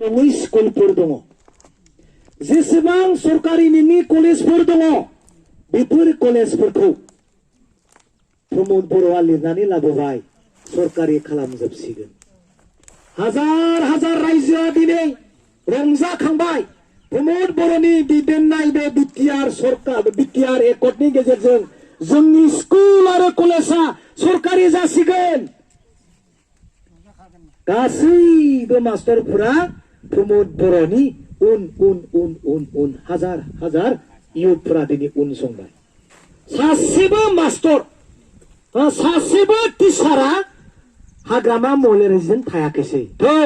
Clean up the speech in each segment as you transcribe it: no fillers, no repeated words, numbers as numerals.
नङै स्कुलफोर दङ जेसेबां सरकारि नङि कलेजफोर दङ बेफोर कलेजफोरखौ प्रमद बर'आ लिरनानै लाबोबाय सरकारि खालामजोबसिगोन हाजार हाजार रायजोआ दिनै रंजाखांबाय प्रमद बर'नि दैदेननाय बे बिटिआर सरकार बिटिआर एकर्डनि गेजेरजों जोंनि स्कुल आरो कलेजा सरकारि जासिगोन गासैबो मास्टारफोरा प्रमद बर'नि उन उन उन उन उन हाजार हाजार इयुथफोरा दिनै उन संबाय सासेबो मास्टर सासेबो टिचारा हाग्रामा महलैजों थायाखैसै थौ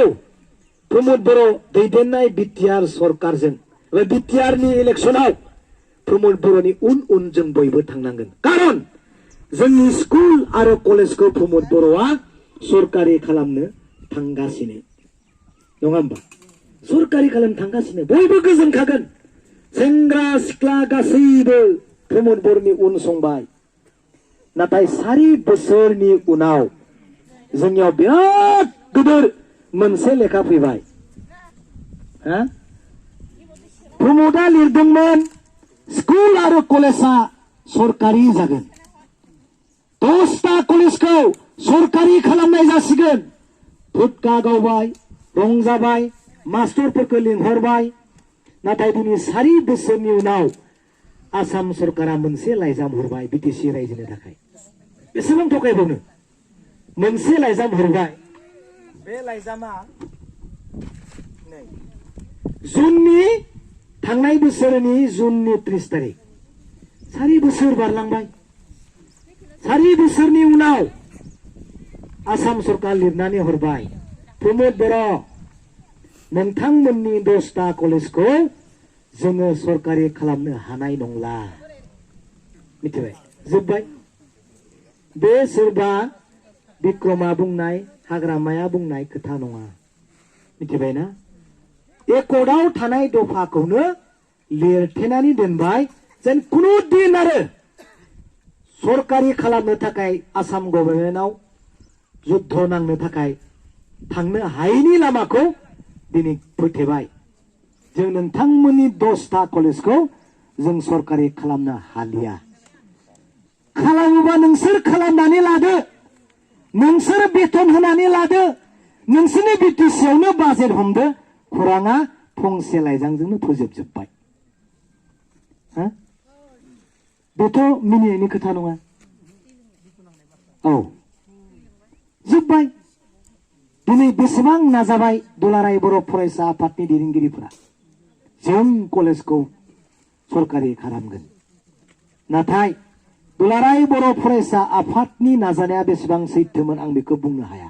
प्रमद बर' दैदेननाय बिटिआर सरकारजों बिटिआरनि इलेक्शनाव प्रमद बर'नि उन उन जों बयबो थांनांगोन कारन जोंनि स्कुल आरो कलेजखौ प्रमद बर'आ सरकारि खालामनो थांगासिनो नङा होमबा सरकारि खालामनो थांगासिनो बयबो गोजोनखागोन सेंग्रा सिख्ला गासैबो प्रमद बर'नि उन संबाय नाथाय 4 बोसोरनि उनाव जोंनियाव बिराद गिदिर मोनसे लेखा फैबाय प्रमदा लिरदोंमोन स्कुल आरो कलेजा सरकारि जागोन 10टा कलेजखौ सरकारि खालामनाय जासिगोन फुटका गावबाय रंजाबाय मास्टरफोरखौ लिंहरबाय नाथाय दिनै 4 बोसोरनि उनाव आसाम सरकारा मोनसे लाइजाम हरबाय बिटिसि रायजोनि थाखाय बेसेबां थगायबावनो मोनसे लाइजाम हरबाय बे लाइजामा जुननि थांनाय बोसोरनि जुननि 30 तारिख 4 बोसोर बारलांबाय 4 बोसोरनि उनाव आसाम सरकार लिरनानै हरबाय प्रमद बर' नोंथांमोननि 10टा कलेजखौ जोङो सरकारि खालामनो हानाय नंला मिथिबाय जोब्बाय बे सोरबा बिक्रमा बुंनाय हाग्रामाया बुंनाय खोथा नङा मिथिबायना एकर्डआव थानाय दफाखौनो लिरथेनानै दोनबाय जेन कुनु दिन आरो सरकारि खालामनो थाखाय आसाम गभर्नमेन्टआव जुद्ध नांनो थाखाय थांनो हायैनि लामाखौ दिनै फोथेबाय जों नोंथांमोननि 10टा कलेजखौ जों सरकारि खालामनो हालिया खालामोबा नोंसोर खालामनानै लादो नोंसोर बेथन होनानै लादो नोंसोरनि बिटिसिआवनो बाजेट हमदो खौराङा फंसे लाइजामजोंनो फोजोबजोब्बाय बेथ' मिनिनायनि खोथा नङा औ जोब्बाय दिनै बेसेबां नाजाबाय दुलाराय बर' फरायसा आफादनि दैदेनगिरिफोरा जों कलेजखौ सरकारि खालामगोन नाथाय दुलाराय बर' फरायसा आफादनि नाजानाया बेसेबां सैथोमोन आं बेखौ बुंनो हाया